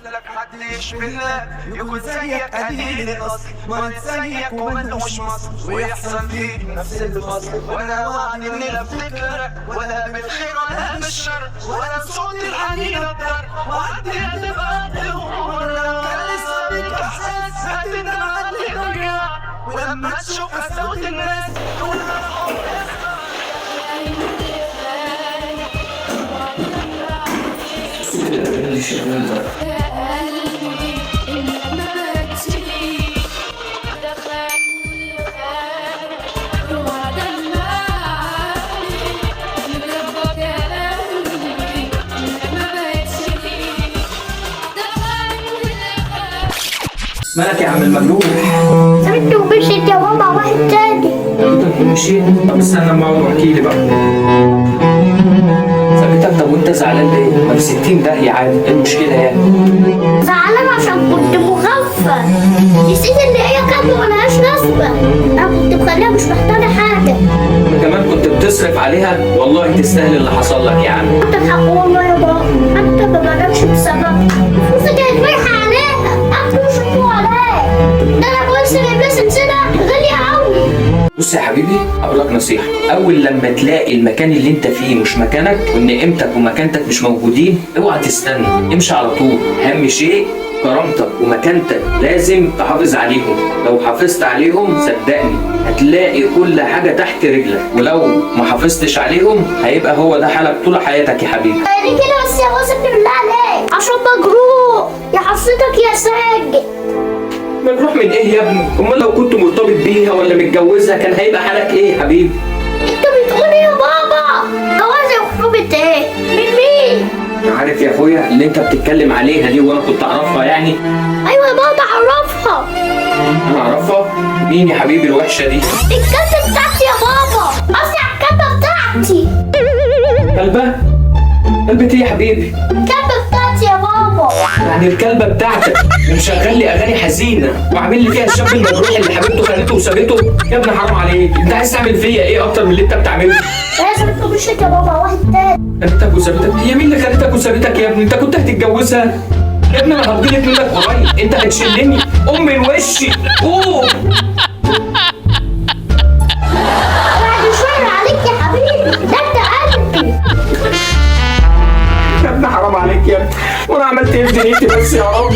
لك حد يشبه لك، يكون زيك قليل الاصل، ما زيك وملوش مصل، ويحصل فيك نفس الفصل. ولا وعد اني لا افتكرك، ولا بالخير ولا بالشر، ولا بصوت الحنين اقدر وعدي هتبقى مرة. كان لسه بيك احساس هتندم على اللي ضيع، ولما تشوف قساوة الناس تقول انا. اللي شغال ده قلبي إنما بتشلي دخل قلبي إنما بتشلي دخل. مالك يا عم المجروح؟ سبت ومشيت يا ماما واحد تاني. سابتك ومشيت؟ طب استنى اما اقعد واحكي لي بقى. سابتك؟ طب وانت زعلان ليه؟ ما في 60 داهية عادي، ايه المشكلة يعني؟ زعلان عشان كنت مغفل، نسيت ان هي كانت ملهاش لازمة. انا كنت مخليها مش محتاجة حاجة. انت كمان كنت بتصرف عليها؟ والله تستاهل اللي حصل لك يا عم. عندك حق والله يا بابا، حتى ما بنامش بسببها. فلوسي كانت رايحة عليها، اكل وشرب عليا. ده انا كويس جايب لها سلسلة غالية أوي. بص يا حبيبي، اقول لك نصيحة، اول لما تلاقي المكان اللي انت فيه مش مكانك، وان قيمتك ومكانتك مش موجودين، اوعى تستنى، امشي على طول. اهم شيء كرامتك ومكانتك لازم تحافظ عليهم. لو حافظت عليهم صدقني هتلاقي كل حاجة تحت رجلك، ولو ما حافظتش عليهم هيبقى هو ده حالك طول حياتك يا حبيبي. يعني كده بس يا بابا، سيبني بالله عليك عشان مجروح. يا حصتك يا ساجد. مجروح من ايه يا ابني؟ امال لو كنت مرتبط بيها ولا متجوزها كان هيبقى حالك ايه يا حبيبي؟ انت بتقول ايه يا بابا؟ جوازي وخطوبة ايه؟ من مين؟ عارف يا اخويا اللي انت بتتكلم عليها دي وانا كنت اعرفها يعني؟ ايوه يا بابا اعرفها. انا اعرفها؟ مين يا حبيبي الوحشة دي؟ الكلبة بتاعتي يا بابا، قصدي على الكلبة بتاعتي. كلبه؟ كلبة ايه يا حبيبي؟ الكلبة بتاعتي يا بابا. يعني الكلبة بتاعتك ومشغل لي اغاني حزينة وعامل لي فيها الشاب المجروح اللي حبيبته خانته وسابته؟ يا ابني حرام عليك، انت عايز تعمل فيا ايه اكتر من اللي انت بتعمله؟ لازم تمشيت يا بابا واحد تاني. خانتك وسابتك؟ هي مين اللي خانتك وسابتك يا ابني؟ انت كنت هتتجوزها؟ يا ابني انا هتجلط منك قريب، انت هتشلني قوم من وشي قوم. بعد شوية عليك يا حبيبي، ده انت قلبي. يا ابني حرام عليك يا ابني، وانا عملت ايه في دنيتي بس يا رب؟